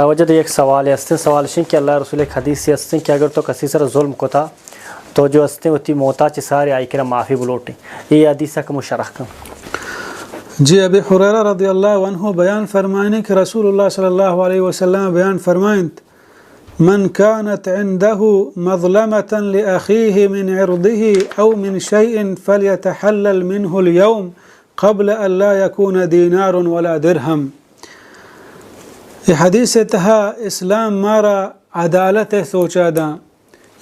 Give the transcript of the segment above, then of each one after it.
واجہ، یک سوالے ہستیں، سوال اش انت کہ اللہ رسول یک حدیثے ہستیں کہ اگر تو کسی سر ظلم کتا تو جو ہستیں وتی موتا چہ ساری آئی کرا معافی بلوٹیں، اے حدیث ء کمو شرح کن۔ جی، ابی ہریرہ رضی اللہ عنہ بیان فرمائنی کہ رسول اللہ صلی اللہ علیہ وسلم بیان فرمائنت، من كانت عنده مظلمة لأخيه من عرضه أو من شيء فليتحلل منه اليوم قبل أن لا يكون دينار ولا درهم۔ اے حدیث ء تہا اسلام مارا عدالت ء سوچا داں،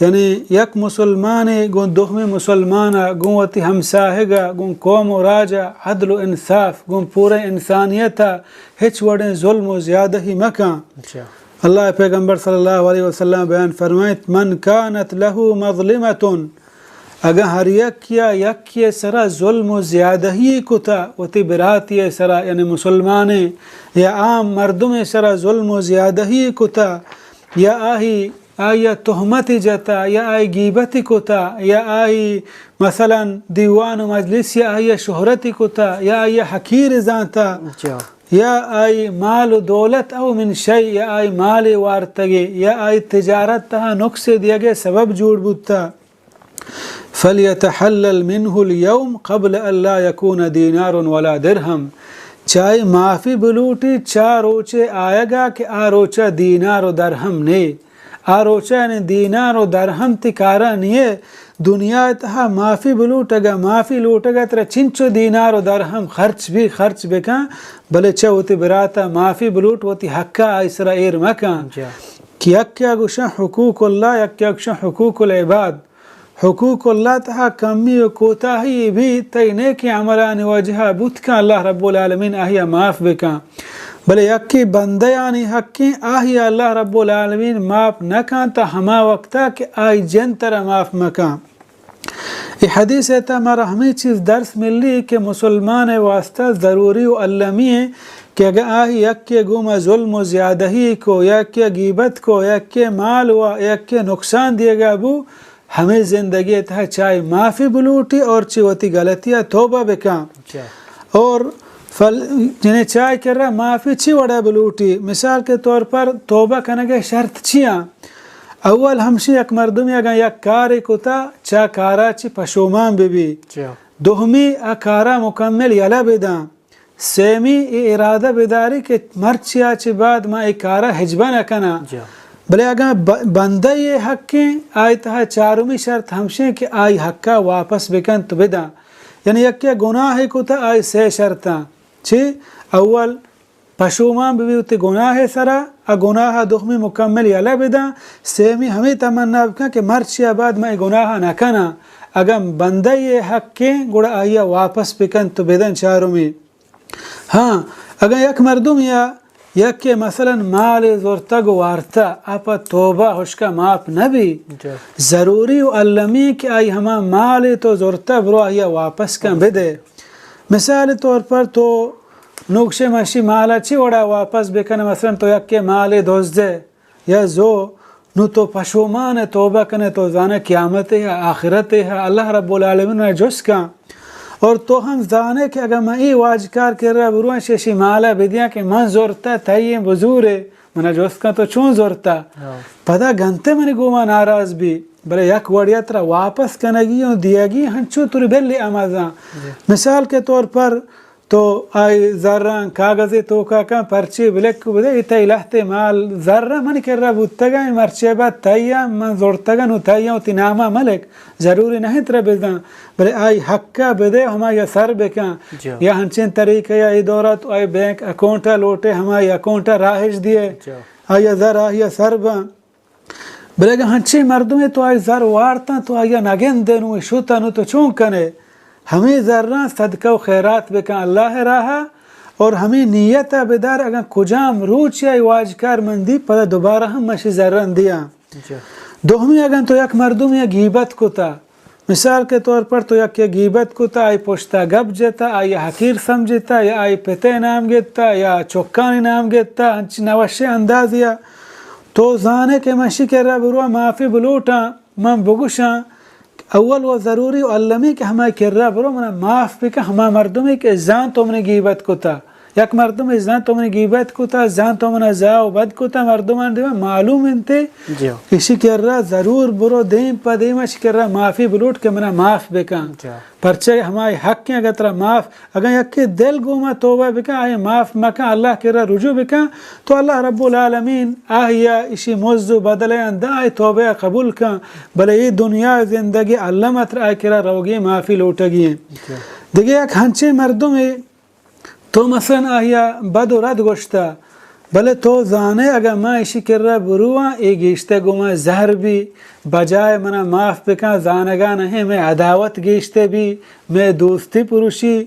یعنی یک مسلمانے گوں دومی مسلمان ء، گوں وتی ہمساہگ ء، گوں قوم و راج ء عدل و انصاف، گوں پوریں انسانیت ء ہچ وڑیں ظلم و زیادہی مکاں۔ اچھا۔ اللہ ء پیغمبر صلی اللہ علیہ وسلم بیان فرمائیت، من کانت لہ مظلمۃ، اگاں ہر یکیا یکے سرا ظلم و زیادہی کتا، وتی براتی سرا، یعنی مسلمانیں یا عام مردمے سرا ظلم و زیادہی کتا، یا آہی، آئیا تہمت جتا، یا آئی گیبت کتا، یا آئی مثلاً دیوان و مجلس یا آئیا شہرت کتا، یا آئیا حقیر زانتا، اچھا۔ یا آئی مال و دولت او من شیء، یا آئی مال وارتگے، یا آئی تجارت تہا نقص دیگے سبب جوڑ بوتا۔ فلیتحلل منه الیوم قبل ان لا یکون دینار ولا درہم۔ چائی معافی بلوٹی چا روچے آیگا کہ آ روچا دینار و درہم نے۔ آ روچا یعنی دینار و درہم تی کارا نیے۔ دنیا تہا معافی بلوٹ، اگا معافی لوٹگا ترا چنچو دینار و درہم خرچ بی، خرچ بکن، بلے چا وتی براتا معافی بلوٹ، وتی حقا آئی سرا ایر مکن۔ جا۔ کہ یکیا گوشن حقوق اللہ، یکیا گوشن حقوق العباد۔ حقوق اللہ تہا کمی و کوتاہی بی، تئی نیکیں عملانی وجہا بوت کن، اللہ رب العالمین آہیا معاف بکن۔ بلے یکے بندیانی حقیں، آہیا اللہ رب العالمین معاف نکن تا ہما وقتا کہ آئی جن ترا معاف مکن۔ اے حدیث ء تہا مارا ہمے چیز درس ملی کہ مسلمان ء واسطہ ضروری و المی ء کہ اگاں آہی یکے گوما ظلم و زیادہی کو، یکے گیبت کو، یکے مال و یکے نقصان دیگا بو، ہمے زندگی ء تہا چاہے معافی بلوٹی اور چہ وتی غلطی ء توبہ بکن۔ اچھا۔ اور فل-، یعنی چاہے کرا معافی چی وڑا بلوٹی؟ مثال کے طور پر توبہ کنگ ء شرط چیاں؟ اول ہمشی یک مردمی اگاں یک کارے کتا، چا کارا چی پشومان بہ بی۔ اچھا۔ دومی آ کارا مکمل یلہ بداں۔ سیمی اے ارادہ بداری کہ مرچیا چہ بعد ما اے کارا ہچبر نہ کناں۔ جا۔ بلے اگاں ب-، بندہ ء حقیں، آئی تہا چارمی شرط ہمشیں کہ آئی حقا واپس بکنت و بداں۔ یعنی یکے گناہے کتا، آئی سے شرطاں۔ چی؟ اول پشومان بہ بی وتی گناہ ء سرا، آ گناہ ء دومی مکمل یلہ بداں، سیمی ہمے تمنا بکن کہ مرچی ء بعد من اے گناہ ء نہ کناں۔ اگاں بندہ ء حقیں، گڑا آئی ء واپس بکنت و بدن چارمی۔ ہاں، اگاں یک مردمے ء یکے مثلاً مالے زرتگ و وارتہ، آ پہ توبہ ہشکا معاف نہ بی۔ جا۔ ضروری و المی کہ آئی ہما مالے تو زرتہ برو آئی ء واپس کن بدے۔ مثال طور پر تو نوکشے مشی مالا چی وڑا واپس بکن، مثلاً تو یکے مالے دزدے یا زو، نو تو پشومان ء توبہ کنے، تو زانے قیامت ء آخرت ء اللہ رب العالمین ء جست کن۔ اور تو ہم زانے کہ اگر من اے واجکار کرا برواں ششی مالا بدیاں کہ من زرتا تئی بزورے، منا جست کن تو چون زرتا؟ ہاں۔ پدا گنتے منی گوما ناراض بی، بلے یک وڑیا ترا واپس کنگی و دیگی ہنچو تری بلی امازاں۔ جی۔ مثال کے طور پر تو آئی زراں کاغذے توکا کن، پرچے بلک بدے، اے تئی لہتے مال زراں منی کرا بوتگاں، اے مرچے بعد تئیاں، من زرتگاں، نو تئیاں وتی ناما ملک، ضروری نہیں ترا بداں، بلے آئی حقا بدے، ہمایا سر بکن۔ جا۔ یا ہنچین طریقہ یا اے دورا تو آئی بینک اکاؤنٹا لوٹے، ہمائی اکاؤنٹا راہش دیے، جا۔ آیا زر آیا سر بن۔ بلے اگاں ہنچیں مردمے تو آئی زر وارتاں، تو آئی ء نگندے نوں، شتاں نوں، تو چون کنے؟ ہمے زراں صدقہ و خیرات بکن اللہ ء راہ ء، اور ہمے نیت ء بدار، اگاں کجام روچ آئی واجکار من دی، پدا دوبارہ ہم مشی زراں دیاں۔ جا۔ دومی اگاں تو یک مردمے ء گیبت کتا، مثال کے طور پر تو یکے گیبت کتا، آئی پشتا گپ جتا، آئی حقیر سمجھتا، یا آئی پتے نام گتا، یا چکانی نام گتا، انچ نوشے اندازیا تو زانے کہ من شی کرا برواں معافی بلوٹاں، من بگوشاں، اول و ضروری و المی کہ ہمائی کرا برو منا معاف بکن، ہما مردمی کہ زان تو منی گیبت کتا، یک مردمے زان تو منی گیبت کتا، زان تو منا زاہ و بد کتا، مردمان دیما معلوم انت۔ جی ہو۔ اشی کرا ضرور برو، دیم پہ دیم اشی کرا معافی بلوٹ کہ منا معاف بکن۔ جی ہو۔ پرچہ ہمائی حق ہیں، اگر ترا معاف، اگر یکی دل گوما توبہ بکن، آئی معاف مکن، اللہ کرا رجوع بکن، تو اللہ رب العالمین آہیا اشی مز و بدلے اندا آئی توبہ قبول کن۔ بلے اے دنیا زندگی اللہ متر آئی کرا روگی معافی لوٹگی ہیں۔ جی۔ دیگه یک ہنچیں مردمے تو مثلاً آہیا بد و رد گوشتا، بلے تو زانے اگاں من اشی کرا برواں، اے گیشتر گوں من زہر بی، بجائے منا معاف بکن، زانگا نہ ایں، مئے عداوت گیشتر بی، مئے دوستی پروشی۔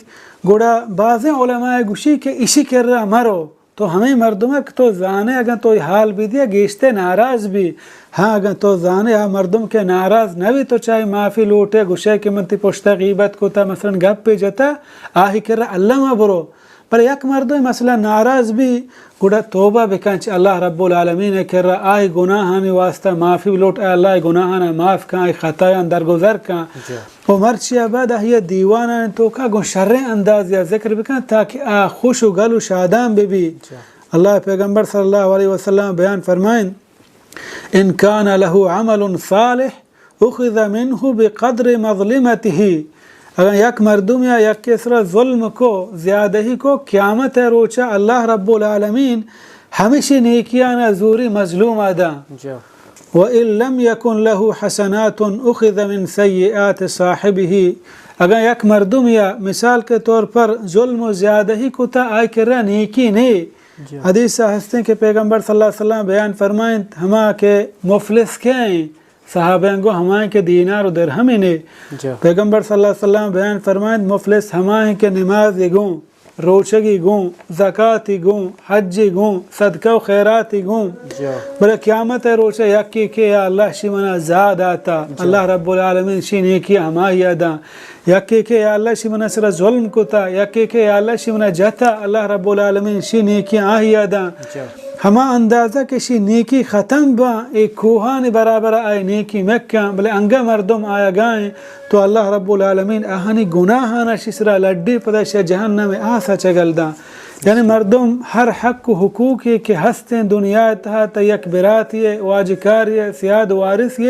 گڑا بازیں علماء گوشی کہ اشی کرا مرو۔ تو ہمے مردم کہ تو زانے اگاں تو حال بی دیا گیشتر ناراض بی۔ ہاں، اگاں تو زانے آ مردم کہ ناراض نہ بی، تو چاہے معافی لوٹے، گوشے کہ من تی پشتا غیبت کتا، مثلاً گپے جتا، آہی کرا الما برو۔ بلے یک مردمے مثلاً ناراض بی، گڑا توبہ بکن چہ اللہ رب العالمین ء کرا، آئی گناہانی واسطہ معافی بلوٹ، اے اللہ آئی گناہانا معاف کن، آئی خطایان درگزر کن۔ جی۔ و مرچی ء بعد آئی دیوانانی توکا گوں شریں اندازے ء ذکر بکن تاکہ آ خوش و گل و شادان بہ بی۔ جی۔ اللہ پیغمبر صلی اللہ علیہ وسلم بیان فرمائن، ان کان له عمل صالح اخذ منه بقدر مظلمته۔ اگاں یک مردم یا یک سرا ظلم کو، زیادہی کو، قیامت روچا اللہ رب العالمین ہمشی نیکیانا زوری مظلوم آ داں۔ جی۔ وان لم یکن له حسنات اخذ من سیئات صاحبه۔ اگاں یک مردم یا مثال کے طور پر ظلم و زیادہی کتا، آئی کرا نیکی نے۔ جی۔ حدیث ہستیں کہ پیغمبر صلی اللہ علیہ وسلم بیان فرمائیں، ہما کہ مفلس کئے ہیں؟ صحابیان گو ہمائیں کہ دینار و درہمی نے۔ جی۔ پیغمبر صلی اللہ علیہ وسلم بیان فرمائیں، مفلس ہمائیں کہ نماز گوں، روچگی گوں، زکاتی گوں، حجی گوں، صدقہ و خیراتی گوں۔ جی۔ بلے قیامت روچا یکی کہ یا اللہ شی منا زا داتا، جی۔ اللہ رب العالمین شی نیکی ہمائی داں۔ یکے کہ یا اللہ شی منا سرا ظلم کتا، یکے کہ یا اللہ شی منا جتا، اللہ رب العالمین شی نیکی آہی داں۔ جی۔ ہما اندازہ کہ شی نیکی ختم باں، اے کوہانی برابر آئی نیکی مکاں، بلے انگا مردم آیا گائیں تو اللہ رب العالمین آہانی گناہانا شی سرا لڈی پدا شی جہنم آسا چگل داں۔ یعنی مردم ہر حق و حقوقی کہ ہستیں دنیا تہا تا یک براتی واجکاری سیاد وارثی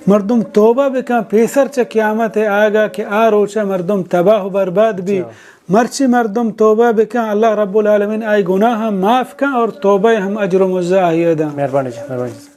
مردم توبہ بکن، پیسر چہ قیامت آگا کہ آ روچہ مردم تباہ و برباد بی۔ جی۔ مرچی مردم توبہ بکن، اللہ رب العالمین آئی گناہ ہم معاف کن اور توبہ ہم اجر و مزہ آئی داں۔ مہربانی جی، مہربانی جی۔